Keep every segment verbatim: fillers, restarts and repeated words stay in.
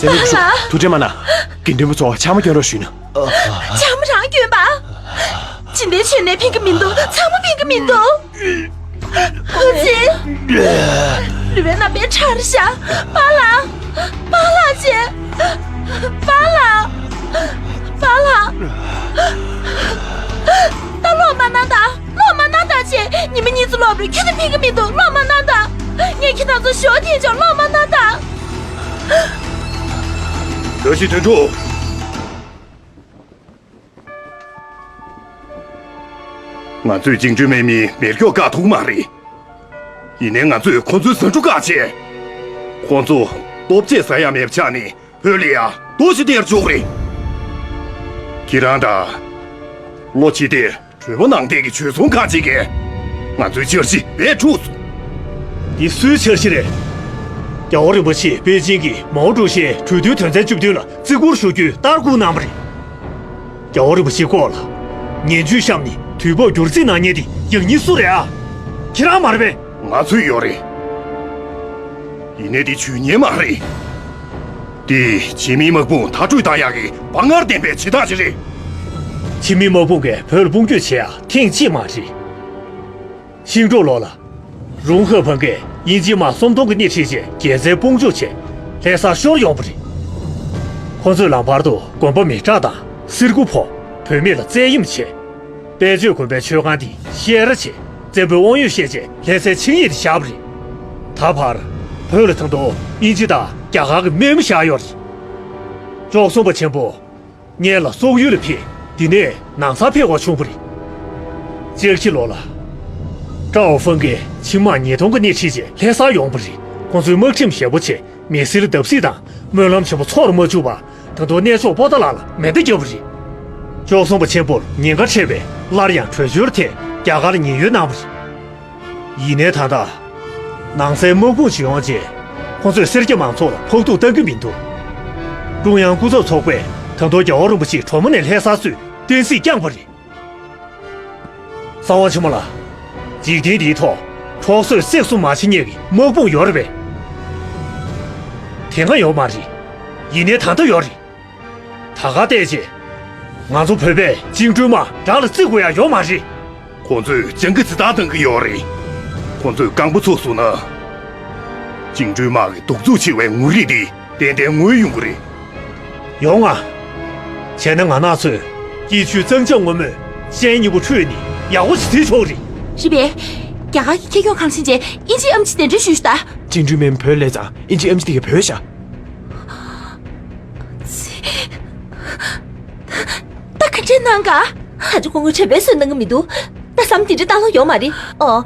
སེམས་ལ་ཐུགས་ཁྲལ་མ་གནང་། དགེ་འདུན་པ་ཚོ་ཕྱགས་མ་སྐྱོན་རོགས་ཞུས་ན། ཕྱགས་མ་རང་སྐྱོན་པ། སྦྱིན་བདག་མཆོད་གནས་ཕན་གྱི་མི་འདུག་ཚང་མ་ཕན་གྱི་མི་འདུག་ཨ་ཙི། ལུས་པའི་རྣམ་པའི་ཁྲག་རེ་ཤ། པཱ་ལགས། པཱ་ལགས་ཅེ། པཱ་ལགས། པཱ་ལགས། ད་ལོག་མ་གནང་དང་། ལོག་མ་གནང་དང་ཅེ། ཉི་མ་གཉིས་ཙམ་ལོག་རེད། ཁྱོད་ཚོ་ཕན་གྱི་མི་འདུག་ལོག་མ་གནང་དང་། ངས་ཁྱེད་རང་ཚོ་ཞོགས་དེ་ཅོག་ལོག་མ་གནང་དང་། བཀྲ་ཤིས་དོན་གྲུབ། ང་ཚོས་བཅིངས་འགྲོལ་དམག་མི་མེར་སྐྱོག་བཀག་ཐུབ་མ་རེད། ཡིན་ནའི་ང་ཚོས་ཁོ་ཚོའི་ཟ་འབྲུ་བཀག་བྱས། ཁོ་ཚོ་ལྟོ་ཆས་ཟ་ཡ་མེད་པ་ཆགས་ནས་བོད་ལ་ཡ་ལྟོ་ཞིག་སྟེར་འཇོག་རེད། ཁྱེད་རང་དང་། ལོ་ཕྱི་དེར་གྲོས་པ་གནང་སྟེགས་ཀྱི་བྱོལ་སོང་ཁང་ཆེ་གས། ང་ཚོའི་འཆར་གཞི་བས་འཁྲུགས་སོང་། འདི་སུའི་འཆར་གཞི་རེད། རྒྱལ་བ་རིན་པོ་ཆེས་པེ་ཅིང་གི་མའོ་ཀྲུའུ་ཞིའི་གྲོས་བསྡུར་དོན་ཚན་བཅུ་བདུན་ལ་བརྩི་བཀུར་ཞུ་རྒྱུའི་ལྟ་སྐུལ་གནང་བ་རེད། རྒྱལ་བ་རིན་པོ་ཆེའི་སྐོར་ལ་ངན་ཇུས་བཤམས་ནས་དུས་བབ་བསྒྱུར་རྩིས་གནང་མཁན་དེ་ཡང་སྙིང་སུ་རེད་ཨ། ཁྱེད་རང་མ་རེད་པས། ང་ཚོས་ཡོད་རེད། ཡིན་ནའི་དེ་ཇུས་ཉེས་མ་རེད། དེ་ཕྱི་མིའི་དམག་དཔུང་མཐར་སྐྲོད་བཏང་ཡག་གི་དཔའ་ངར་ལྡན་པའི་བྱེད་སྟངས་ཤིག་རེད། ཕྱི་མིའི་དམག་དཔུང་གིས་བོད་ལ་དཔུང་སྐྱོད་བྱེད་ཡག་ཐེངས་གཅིག་མ་རེད། ཤིང་འབྲོག་ལོ་ལ། རུང་ཧེ་ཕང་གིས་དབྱིན་ཇིའི་དམག་སུམ་སྟོང་གི་སྣེ་ཁྲིད་བྱས་རྒྱལ་རྩེ་དཔུང་འཇུག་བྱས་ལྷ་སར་ཤོར་ཡོང་བ་རེད། ཁོ་ཚོས་ལམ་བར་དུ་དགོན་པ་མི་དྲག་དང་གསེར་སྐུ་ཕོག་བོད་མི་ལ་བཙན་གཡེམ་བྱས། དཔལ་ཆོས་དགོན་པའི་མཆོད་ཁང་འདི་བཤས་ར་བྱས་བཙན་པོའི་དབང་ཡོད་བཤད་རྗེས་ལྷ་སའི་ཆིངས་ཡིག་དེ་བཞག་པ་རེད། ད་བར་བོད་ལ་ད་དུང་དབྱིན་ཇི་དང་རྒྱ་གར་གྱི་དམག་མི་བཞག་ཡོད་རེད། བཅུ་གསུམ་པ་ཆེན་པོ། ངེད་ལ་སོག་ཡུལ་ལ་ཕེབས། འདི་ནས་ནང་སར་ཕེབས་དགོས་བྱུང་བ་རེད། ལྕགས་ཁྱི་ལོ་ལ། ཀྲའོ་ཧྥང་གིས་ཆིང་དམག་ཉིས་སྟོང་གི་སྣེ་ཁྲིད་རྗེས་ལྷ་སར་ཡོང་བ་རེད། ཁོང་ཚོས་དམག་ཁྲིམས་ཞན་པོ་བྱས་མི་སེར་ལ་བརྡབ་གསིག་དང་སྨོན་ལམ་ཆེན་པོ་ཚོགས་རུ་མ་བཅུག་པར་ད་དུང་གནས་མཆོག་པོ་ཏཱ་ལ་ལ་མེ་མདའ་བརྒྱབ་པ་རེད། བཅུ་གསུམ་པ་ཆེན་པོར་ཉེན་ཁ་འཕྲད་པས་སླར་ཡང་བྲོས་བྱོལ་ཐད་རྒྱ་གར་ལ་ཉེན་གཡོལ་གནང་བ་རེད། ཡིན་ནའི་ད་ལྟ། ནང་སའི་དམག་དཔུང་ཞིག་ཡོང་རྗེས། ཁོང་ཚོས་སེར་སྐྱ་མང་ཚོགས་ལ་ཕོག་ཐུག་གཏང་གི་མི་འདུག་ཀྲུང་དབྱང་སྐུ་ཚབ་ཚོགས་པས་ད་དུང་རྒྱལ་བ་རིན་པོ་ཆེ་གྲོ་མོ་ནས་ལྷ་སར་ཚུར་བསྟན་སྲིད་བསྐྱངས་པ་རེད། གསང་བ་ཆེན་མོ་ལགས། འཇིག་རྟེན་འདིའི་ཐོག་འཕྲོག་གསོད་བསྲེགས་གསུམ་མ་བྱེད་མཁན་གྱི་དམག་དཔུང་ཡོད་རེད་པས། དེ་སྔ་ཡོད་མ་རེད། ཡིན་ནའི་ད་ལྟ་ཡོད་རེད། ད་ག་བལྟས་རྗེས། ང་ཚོ་བོད་པས་བཅིངས་འགྲོལ་དམག་དགྲ་ལ་བརྩི་དགོས་ཡ་ཡོད་མ་རེད། ཁོང་ཚོས་སྤྱང་ཀི་རྩི་སྟངས་གཏང་གི་ཡོད་རེད། ཁོང་ཚོས་རྐང་པ་ཚུགས་སོང་ན། བཅིངས་འགྲོལ་དམག་གི་གདུག་རྩུབ་ཆེ་བའི་ངོ་རིས་དེ་ཏན་ཏན་མངོན་ཡོང་གི་རེད། ཡོང་ང་། བྱས་ན་ང་རང་ཚོས་སྐྱིད་ཆུའི་གཙང་ལྗང་སྔོན་མོས་སྤྱན་གཉིས་པོ་འཁྲུད་ནས་ཡག་པོ་ཞིག་བྱེད་ཆོག་རེད། རེད་པས། རྒྱ་གར་གྱི་ཁྱེར་སྐྱོང་ཁང་ཆེན་བཅས་དབྱིན་ཇིའི་ཨེམ་ཆི་གདན་འདྲེན་ཞུས་ཤིག་ད། བཅིངས་འགྲོལ་དམག་མི་བོད་སླེབས་ཙང་དབྱིན་ཇིའི་ཨེམ་ཆི་དེ་གས་བོད་བཞག་ད་ག་འདྲས་གནང་ག་ད་ཅི་ཁོ་ངོས་དྲན་པའི་སུན་གནང་གི་མི་འདུག་ད་བསམ་དེ་འདྲའི་ལྟ་ལོག་ཡོད་མ་རེད། ཨོ།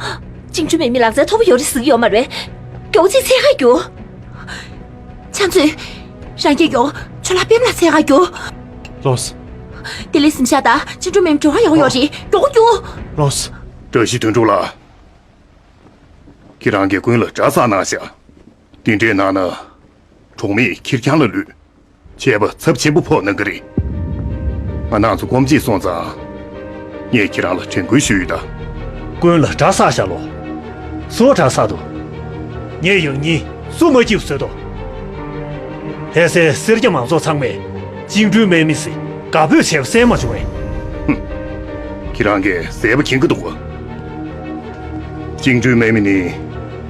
བཅིངས་འགྲོལ་དམག་མི་ལག་རྩལ་མཐོ་པོ་ཡོད་རེད་ཟེར་གི་ཡོད་མ་རེད། མགྱོགས་ཚིག་འཚོལ་ག་རྒྱུགས། ཕྱག་མཛོད། རང་སྐྱོང་མགྱོགས། ཇོ་ལགས་པད་མ་ལགས་འཚོལ་ག་རྒྱུགས། ལགས་སོ། དེ་ལས་གཟིམ་ཤག་དང་བཅིངས་འགྲོལ་དམག་མི་འབྲེལ་བ་ཡག་པོ་ཡོད་རེད། མགྱོགས་རྒྱུགས། ལགས་སོ། བཀྲ་ཤིས་དོན་གྲུབ་ལགས། ཁྱེད་རང་གིས་ཀུན་ལ་གྲྭ་ས་གནང་ཤག་དེ་འདྲས་གནང་ན། གྲོང་མིས་ཁེར་རྐྱང་ལ་ལུས། ཆད་པ་ཚབས་ཆེན་པོ་ཕོག་གནང་གི་རེད། ང་རང་ཚོ་སྐོམ་བྱེད་སོང་ཙང་། ངས་ཁྱེད་རང་ལ་དྲན་སྐུལ་ཞུས་ཡོད་ད། ཀུན་ལ་གྲྭ་ས་ཤག་ལོ། སུ་གྲྭ་ས་དུ། ངས་ཡང་སྙིང་སུ་མ་སྐྱིད་བཟོས་དོ། ལྷ་སའི་སེར་སྐྱ་མང་ཚོགས་ཚང་མས་བཅིངས་འགྲོལ་དམག་མི་སྲིད་དགའ་འབོད་བྱས་པ་གསན་མ་བྱུང་བས། ཧུམ། ཁྱེད་རང་གིས་ཟས་པ་མཁྱེན་གི་འདུག་ག་བཅིངས་འགྲོལ་དམག་མི་ནི་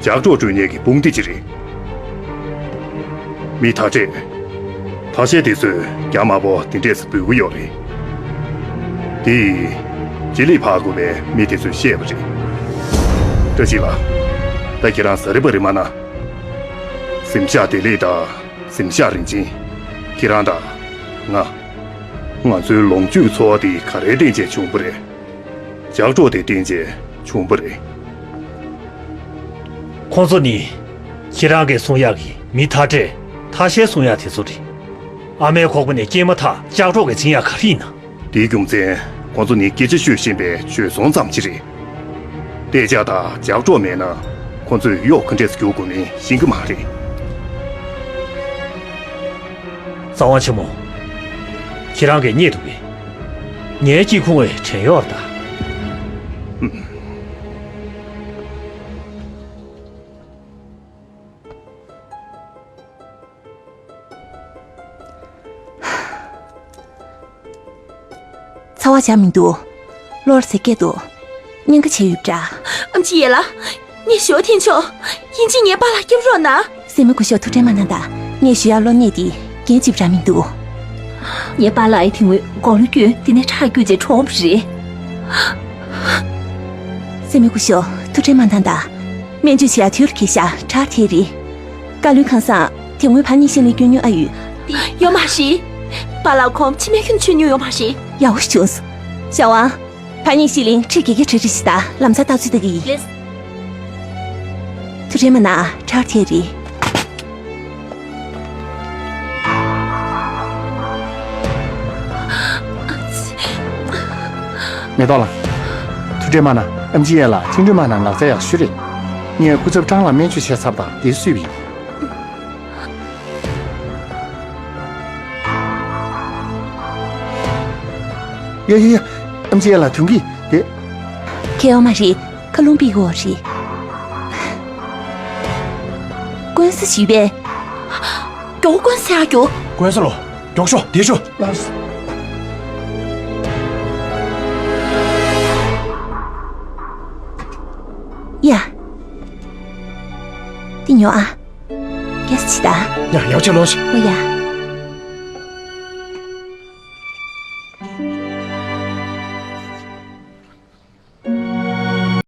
ཇག་གྲོགས་སྤྲོད་མཁན་གྱི་དཔུང་སྡེ་ཅིག་རེད། མི་ཐ་དྲེད། ཐ་ཤལ་དེ་ཚོས་རྒྱ་དམར་པོ་དེ་འདྲས་སུ་འབོད་ཀྱི་ཡོད་རེད། དེ་ཡིས་ལྕི་ལི་ཕར་དགོས་པའི་མི་དེ་ཚོས་བཤད་པ་རེད། བཀྲ་ཤིས་ལགས། ད་ཁྱེད་རང་ཟ་རི་པ་རི་མ་ན། གཟིམ་ཤག་བདེ་ལེགས་དང་གཟིམ་ཤག་རིན་ཆེན། ཁྱེད་རང་དང་། ང་། ང་ཚོའི་ལོངས་སྤྱོད་འཚོ་བ་དེ་ག་རེ་བརྟེན་བྱས་བྱུང་བ་རེད། ཇག་གྲོགས་དེ་བརྟེན་བྱས་བྱུང་བ་རེད། ཁོང་ཚོ་ནི། ཁྱེད་རང་གིས་གསུང་ཡག་གི་མི་ཐ་དྲེད་ཐ་ཤལ་གསུང་ཡག་དེ་ཚོ་རེད། ཨ་མའི་ཁོག་པ་ནས་སྐྱེས་མ་ཐག་ཇག་གྲོགས་ཀྱིས་འཛིན་ཡག་ག་རེ་ཡིན་ན། དེའི་རྒྱུ་མཚན་ཁོང་ཚོ་ནི་སྐད་ཆ་ཤོད་ཤེས་པའི་བྱོལ་སོང་ཙམ་ཅིག་རེད། དེ་ཇག་དང་ཇག་གྲོགས་མེད་ན་ཁོང་ཚོས་གཡོག་ག་འདྲས་སུ་རྒྱུག་དགོས་མིན་ཤེས་ཀྱི་མ་རེད། གསང་བ་ཆེན་མོ། ཁྱེད་རང་གིས་རྙེད་འདུག་གས། ངའི་སྐྱིད་ཁུང་བའི་བྲན་གཡོག་རེད་ད། ཧུམ། ཚ་བ་བྱ་མི་འདུག་གློ་བུར་སྐད་འདུག་སྙིང་ཁ་བྱས་ཡོད་པ་འདྲ། ཨམ་ཆི་ཡེ་ལགས། ངས་ཞུ་བ་འཐེན་ཆོག་ཡིན་གཅིག་ངའི་པཱ་ལགས་སྐྱོབ་རོགས་གནང་། སྲས་མོ་སྐུ་ཞབས་ཐུགས་ཁྲལ་མ་གནང་དང་། ངས་ཞུ་ཡག་གློ་ནད་དེ་རྐྱེན་གཅིག་པ་རང་མི་འདུག་ངའི་པཱ་ལགས་ཨེ་དེ་སྔོན་དགུང་ལོ་བཅུ་དེ་ནས་ཁྲག་སྐྱུག་བྱས་གྲོངས་པ་རེད། སྲས་མོ་སྐུ་ཞབས་ཐུགས་ཁྲལ་མ་གནང་དང་། སྨན་བཅོས་བྱེད་ཡག་དུས་ལ་འཁེལ་ཤག་ཁྲག་ཐལ་རེད། བཀའ་བློན་ཁང་སང་དེ་སྔོན་ཕར་ཉིན་ཤིང་ལི་སྐྱོན་མྱོང་ཨ་ཡོད། ཡོད་མ་རེད། པཱ་ལགས་ཁོང་ཕྱི་མ་ཁྱོན་མཆོད་མྱོང་ཡོད་མ་རེད། ཡག་པོ་བྱུང་། ཞའོ་ཝང་། ཕ་ཉིན་ཤི་ལིང་ཁྲི་བརྒྱད་བརྒྱ་ཁྲི་ཁྲི་ཞིག་དང་ལམ་སང་རྟགས་ཚུལ་ལྟ་གི་ཡིན། ལགས། ཐུགས་ཁྲལ་མ་གནང་ཁྲག་ཐལ་རེད། མེ་ཏོག་ལགས། ཐུགས་ཁྲལ་མ་གནང་ཨམ་ཆི་ཡེ་ལགས་ཐིང་ཁྲོད་མ་གནང་ནགས་ཚལ་ཡག་ཤོས་རེད། ངས་སྐུ་ཚབ་ཀྲང་ལ་སྨན་བཅོས་བྱས་ཚར་དང་དེ་གསོས་པ་ཡིན། ཡ་ཡ་ཡ། ཨམ་ཆི་ཡ་ལ་དུང་གི་དེ། ཁེ་ཨོ་མ་རེད། ཁ་ལུང་པི་ཧོ་རེད། ཀུན་སི་ཞུས་པས། མགྱོགས་ཀུན་སི་ཡ་མགྱོགས། ཀུན་སི་ལོ། མགྱོགས་ཤོག་དེ་ཤོག་ཡ། འདི་ཉོ་ཨ། ཀྱེ་སི་ད། ཡ་ཡག་ཆེ་ལོ་ཞིག་ཨོ་ཡ།